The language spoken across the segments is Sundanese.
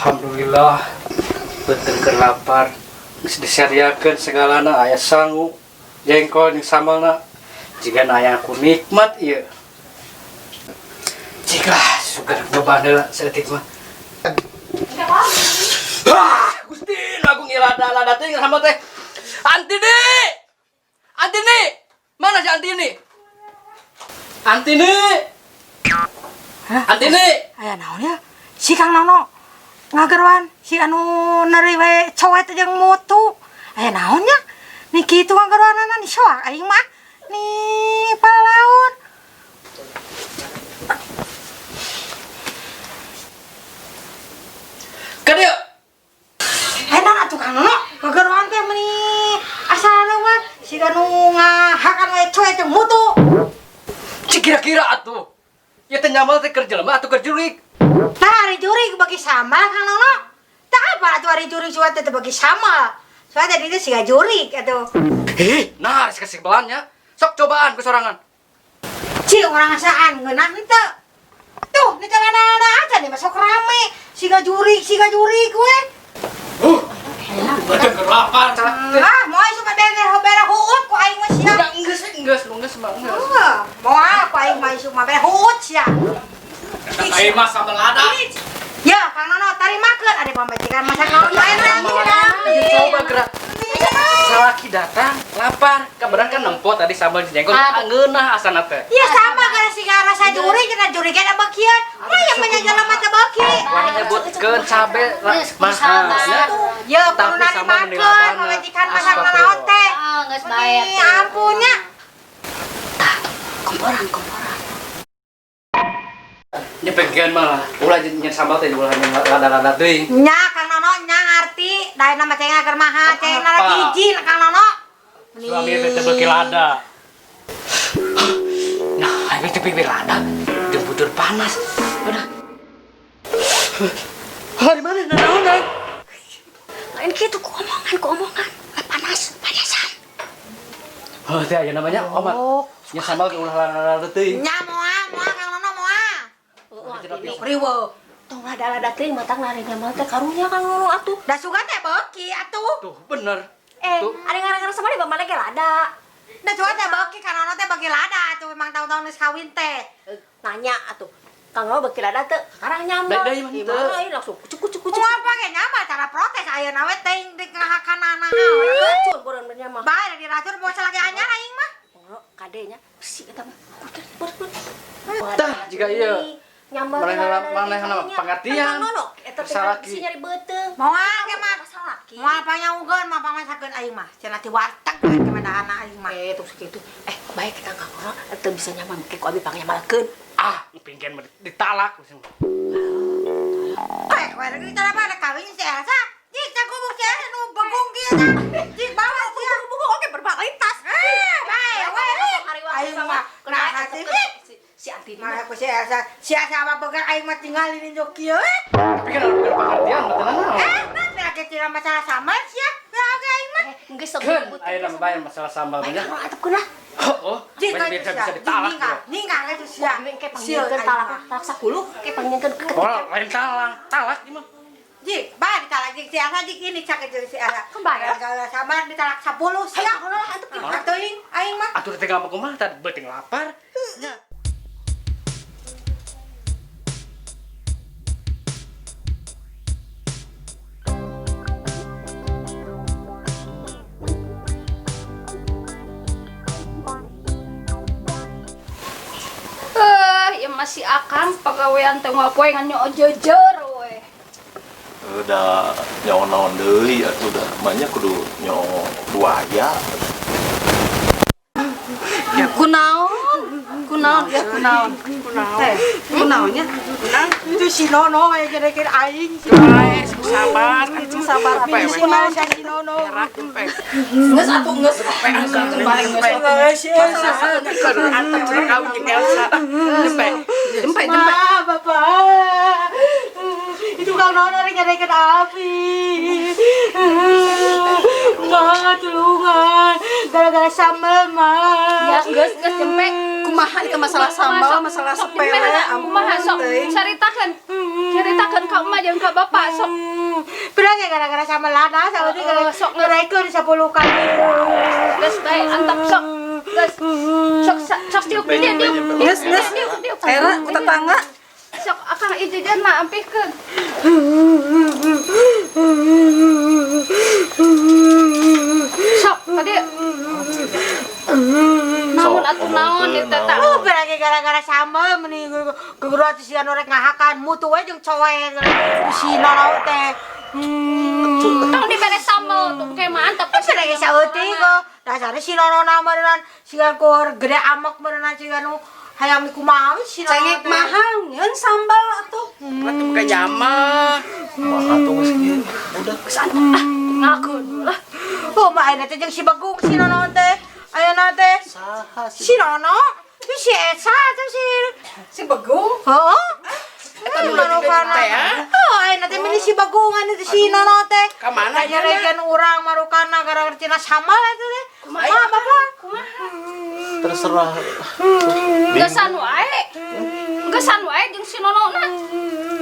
Alhamdulillah, beuteung keur lapar. Geus disadiakeun segalana, aya sangu, jengkol jeung sambalna. Jiga aya aku nikmat ieu. Jika sugar nyobaan heula saeutik mah. Ah, Gusti, aku ngilada-lada teh sambal teh. Antini! Antini! Mana si Antini? Antini! Hah? Antini! Aya naon ya? Si Kang Nono ngageroan si anu neuri we cowet jeung mutu. Aya naon nya? Ni kitu ngageroanana ni soak aing mah. Ni palaun. Ka dieu! Aya naon atuh Kang Nono ngageroan teh meni asal leuwat si anu ngahakan we cowet jeung mutu. Cik kira-kira atuh. Ya teh nyamal teh keur jelema atuh keur jurig. Tah ari jurig bagi sama Kang Nono. Tah apa atuh ari jurig suat teh bagi sama. Suat teh dieu siga jurig atuh. Ih, nah geus kesimpulannya. Sok cobaan ku sorangan. Cik orang asaan ngeunah henteu. Tuh, ni celana aja nih masuk rame. Siga jurig we. Badan keur lapar. Ah, moal supaya bere bere huut ku aing mah sia. Udah enggeus enggeus enggeus mah enggeus. Heuh, moal ku aing mah isuk mah bere huut sia. Aing mah sambal lada. Ya, Kang Nono tarimakeun ada pamajikan masak naon wae Ayo coba gerak. Salaki datang lapar, kebetulan kan nempo tadi sambal jengkol ngeunah asana teh. Ya sama gara siga rasa jurig cenah jurig eta bakian. Mah yang banyak jelema teh baki. Wah nyebutkeun cabe mahal nya. Ya, Tapi kudu sama narimakeun meni pamajikan masak naon teh. Ah, geus bae Ih, ampunnya. Komporan, komporan. Nya pengen malah ulah nyen sambal teh ulah nyen lada-lada teuing. Nya Kang Nono nya ngarti, da nama ceng agar mahal, ceng Apa? lagi izin Kang Nono. Suami teh beuki lada. Nah, ini teh beuki lada. Jeung budur panas. Udah. Hari mana naon naon? Lain kitu ku omongan, ku omongan. Panas, panasan. Oh, teh aya namanya omat. Nya sambal ke ulah lada-lada teuing. Nya moal, moal Kang Nono moal. Riweuh. Tong lada-lada teuing matang lari nyamal teh karunya Kang Nono atuh. Da sugan teh beuki atuh. Tuh, bener. Eh, ada gara-gara sama dia bamana ge lada. Da sugan teh beuki Kang Nono teh beuki lada atuh memang tahun-tahun geus kawin teh. Nanya atuh. Kang Nono beuki lada teu, kakarang nyamal. Da ieu mah Di teu. mana ieu langsung kucuk kucuk kucuk. Moal pake nyamal cara protes ayeuna we teuing di ngahakanana. Racun boran bener mah. Bae da diracun bawa salaki anyar aing mah. Nono kadenya besi eta mah. Kucuk kucuk. Tah, jika ieu. Nyambal Manehna pangartian. Kang Nono eta teh Salaki. besi nyari beuteung. Moal ge mah. Salaki. Moal panyaugeun moal pamasakeun aing mah. Cenah ti warteg we teh mah aing mah. Eh, tuh segitu. Eh, baik kita Kang Nono teu bisa nyaman ke ku abi pangyamalkeun. Ah, pinggen mah ditalak. Eh, kowe lagi cara apa kawin si Elsa? Jik teh gubuk si Elsa nu begung kieu teh. Jik bawa sia. Buku oke berkualitas. Eh, bae we. Aing mah nah hati Si Antini mah aku si Elsa, si Elsa apa begang aing mah tinggalin induk kieu eh. Tapi kan bukan pengertian, betul naon. Eh, nah lagi tidak masalah sambal sia. Ya oke aing mah. Geus sok Keun, ayeuna mah bayar masalah sambal mah nya. Kang atep keun lah. Oh, Jik banyak kan bisa bisa ditalak. Ninggal, ninggal itu sia. Kayak panggilkeun talak talak 10, kayak panggilkeun ke Oh, lain talang, talak ieu mah. Jik, bae ditalak jik si Elsa jik ini cak jeung si Elsa. Kebayang. Gara-gara sambal ditalak 10 sia. Kang Nono lah antep keun. Atuh aing mah. Atuh teh ngambek kumaha tadi beuting lapar. Nya. Ya masih akang pagawean teh ngapoe ngan nyojojer we. Udah nyawa naon deui atuh da manya kudu nyawa buaya. Kunaon? Kunaon ya kunaon? Kunaon. Teh, kunaonnya? Kunaon. Itu si Nono aya nyerekeun aing. Bae, sabar, anjing Sabar apa si Nono si Nono. Geus atuh geus balik geus. Si Elsa. Elsa. Jempe, jempe, jempe. Ma, Bapak. Itu Kang Nono nyerekeun api. Ma, tulungan. Gara-gara sambal, Ma. Ya, geus geus jempe. Kumaha itu masalah sambal, masalah Sok, sepele, jempe, ampun, kumaha sok teuing. caritakeun. Caritakeun ka emak jeung ka bapak sok. Pernah kayak gara-gara sambal lada sama dia Oh, sok, geus. ngereken 10 kali. Geus bae antap sok. Geus. Sok sok diuk Jempe, diuk jempe, diuk. jempe. Geus, geus. Diuk diuk. Era ku tetangga. Sok akang ieu jajan mah ampihkeun. Sok tadi naon atuh naon omongkeun, eta teh. Oh, berarti gara-gara sambal meni gegeruan si anu rek ngahakan mutu we jeung coet si Nono teh. Tong dibere sambel tuh kayak mantap. Tapi lagi saeutik kok. Dasare si Nono na meureunnan sigan kur gede amek meureunnan sigan nu hayang kumaha si Nono. Cengek teh. mahal, nyeun sambal atuh. Atuh buka jama. Kumaha tuh geus kieu? Udah. Ah, ngakeun lah. Oh, mah ayeuna teh jeung si Bagong si Nono teh. Ayeuna teh Saha si Nono, itu si Esa tuh si Si Begung. Heeh. Eta nu lagi Marukana. teh, ah. Oh, ayeuna teh meni si Bagungan itu si Nono teh. Ka mana ayeuna? Nyarekeun urang marukana gara-gara tina sambal eta teh. Kumaha? Kumaha Bapak? Terserah. Geusan wae. Geusan wae jeung si Nonona.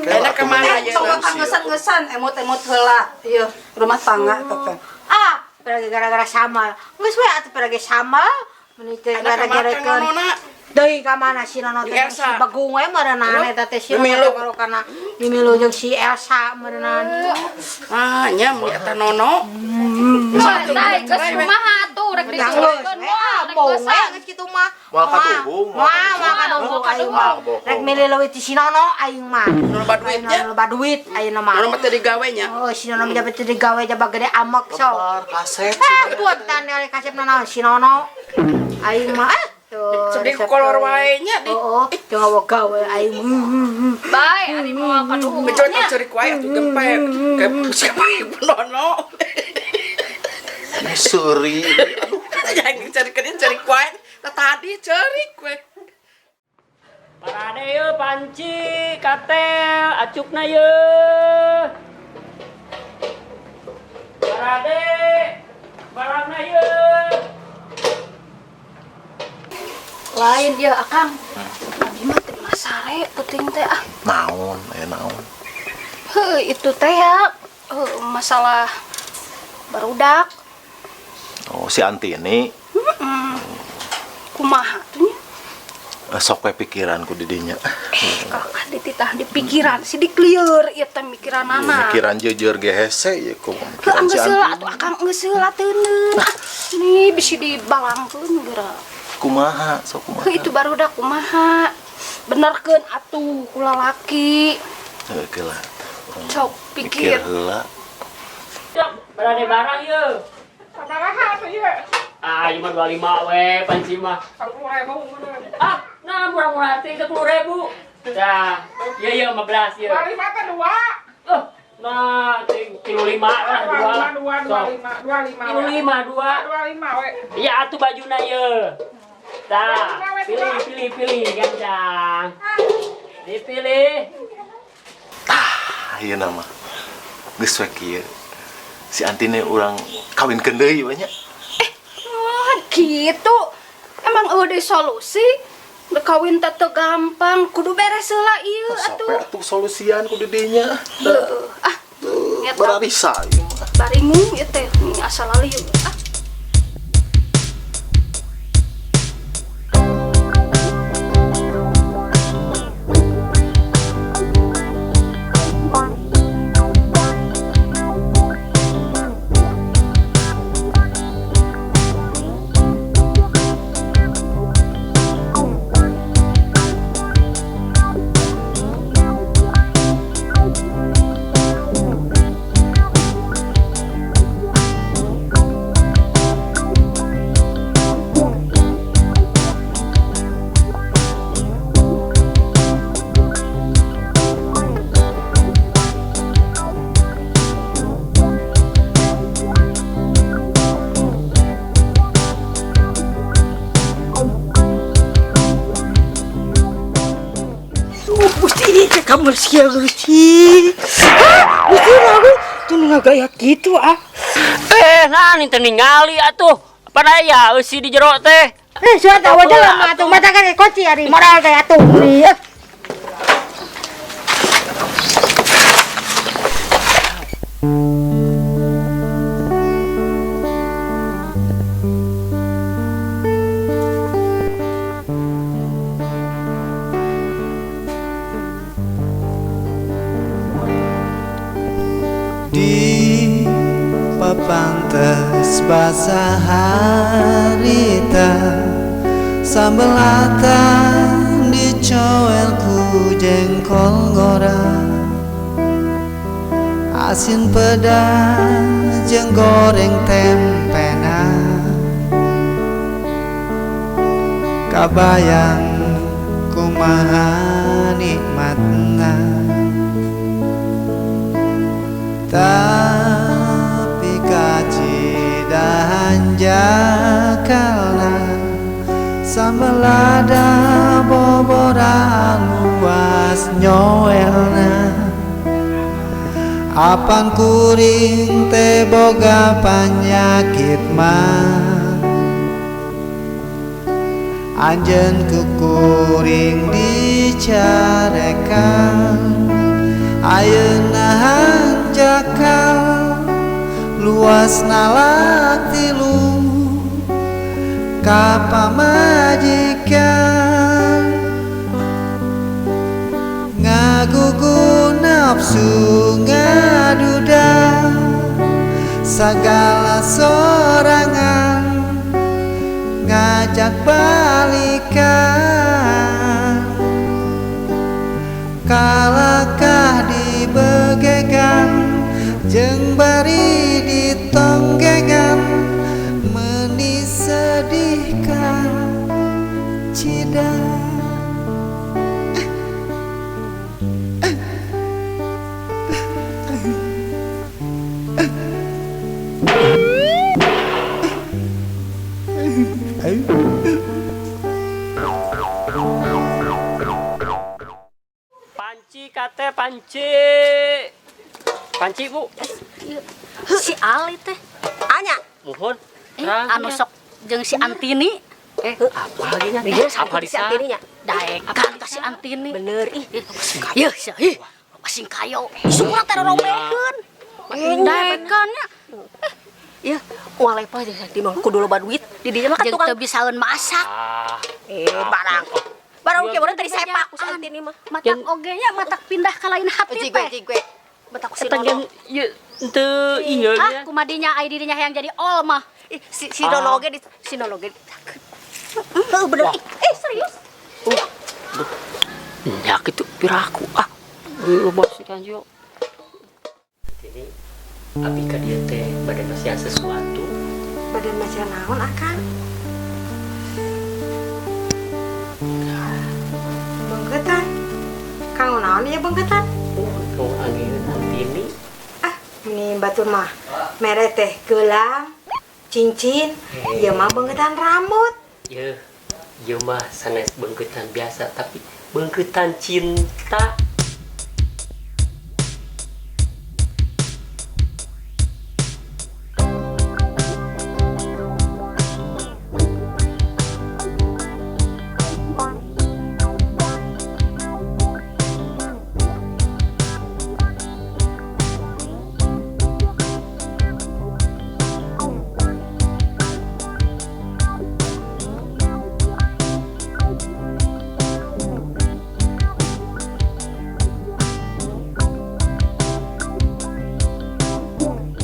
Enak kemana ya? Sok akang ngeusan-ngeusan, emot-emot heula. Ieu rumah tangga eta teh. Ah, pergi gara-gara sambal. Geus we atuh pergi sambal. Meni teh Enak kamana gara-gara Nona? Deui ka mana si Nono teh Jeung si Elsa. Bagung we meureunana eta teh si Nono Mimilu. teh marukana mimilu jeung si Elsa meureunana. Ah, nya mun eta Nono. Tah, geus kumaha atuh rek Geus dicerekeun we moal ah, rek bohong we geusan. geus kitu mah. Moal kaduhung, Moal moal kaduhung Moal aing mah. kaduhung. Rek milih leuwih ti si Nono aing mah. Nu loba duitnya. Aing loba duit ayeuna mah. Nono mah teu digawe nya. Oh, si Nono mah teu digawe jaba gede amek sok. Lebar kaset. Ah, buatan dari kasep naon si Nono. Aing mah ah. Tuh, Sedih resep kolor teuing. wae nya di. Oh, jangan gawe aing. Bae ari moal kaduhung. Bejo tong ceurik wae atuh gempe. Kayak siapa ibu Nono. Seuri. Aduh. Jangan ceurik ceurik wae. Tah tadi ceurik we. Parade yeuh panci, katel, acukna yeuh. Parade, barangna yeuh. Lain ya akang. Abi mah teu masare penting teh ah. Naon, aya naon? Heuh, itu teh ya heuh, masalah barudak. Oh, si Antini Kumaha tuh nya? Sok we pikiran ku didinya. Kakak dititah di pikiran sidik lieur ieu teh mikiranana. Mikiran jujur ge hese ye ku Heuh, mikiran si geus heula Antini. atuh akang geus heula teuneun. Ah, nih bisi dibalangkeun geura. Kumaha, sok kumaha. Heuh, itu barudak kumaha? Benerkeun atuh ku lalaki. Heuh, geula. Sok Mikir pikir. heula. Cok, parade barang yeuh. Ah, ieu mah 25 we panci mah. 10.000. Ah, nah murah-murah teh 10.000. Tah, ieu ieu 15 ieu. 25 kan dua. Oh, nah, tilu lima lah dua lah. Dua, dua, Sok. lima, dua, lima. Tilu lima dua. 25 we. Iya atuh bajuna ye. Tah, pilih pilih pilih gancang. Dipilih. Tah, ieu nama. Geus we kieu. Si Antini urang kawinkeun deui we nya. Oh, gitu. Emang eueuh deui solusi? Dek kawin teh teu gampang, kudu beres heula ieu Sok atuh. we atuh solusian ku didinya. Heuh, ah, nyeta Bararisa ieu mah. baringung ieu teh asal lali ah. Gusti, teh kamu sia Gusti. Ah, Gusti lagu tuh ngagaya kitu ah. Nah ini teh ningali atuh. Apa aya eusi di jero teh? Suara tahu aja lah atuh mata kan kunci ari modal teh atuh. Di papantes basah harita sambelatan dicowel ku jengkol goreng asin pedas jeung goreng tempena kabayang kumaha nikmatna tapi kacidahan jakalna sambel lada bobora luas nyoelna apan kuring teh boga panyakit mah anjeun ku kuring dicarekan ayeuna hanjakal luas nalak tilu ka pamajikan ngagugu nafsu ngaduda sagala sorangan ngajak balikan kalakah dibegegan jeung bari ditonggengan meuni sedihkan cida. Panci kate panci. Panci, Bu. Si Ali teh. Anya. Mohon. Anu sok jeung si Antini. Apa lagi nya? Apa si Antini nya? Daekan ka si Antini. Bener ih. Yeuh, sia ih. Masing kayo. Isukna teh romekeun. Daekan nya. Iya, moal lepas jeung di mah kudu loba duit. Di dinya mah kan tukang teu bisaeun masak. Barang. Barang kieu urang teh disepak ku si Antini mah. Matak oge nya matak pindah ka lain hati teh. Jig we. Matak ku si Nono. Ieu teu ieu nya. Ah, kumadinya ai dirinya hayang jadi ol mah. Ih, si Nono oge di si Nono oge. Heuh bener. Ih, serius. Ya kitu piraku ah. Loba si Kanjo. Ini abi ka dieu teh bade masihan sesuatu. Bade masihan naon akang? Bengketan. Kang naon ieu bengketan? Kang angin Antini. Ah, ini batur mah mere teh gelang, cincin, ieu mah bengketan rambut. Yeuh, ieu mah sanes bengketan biasa tapi bengketan cinta.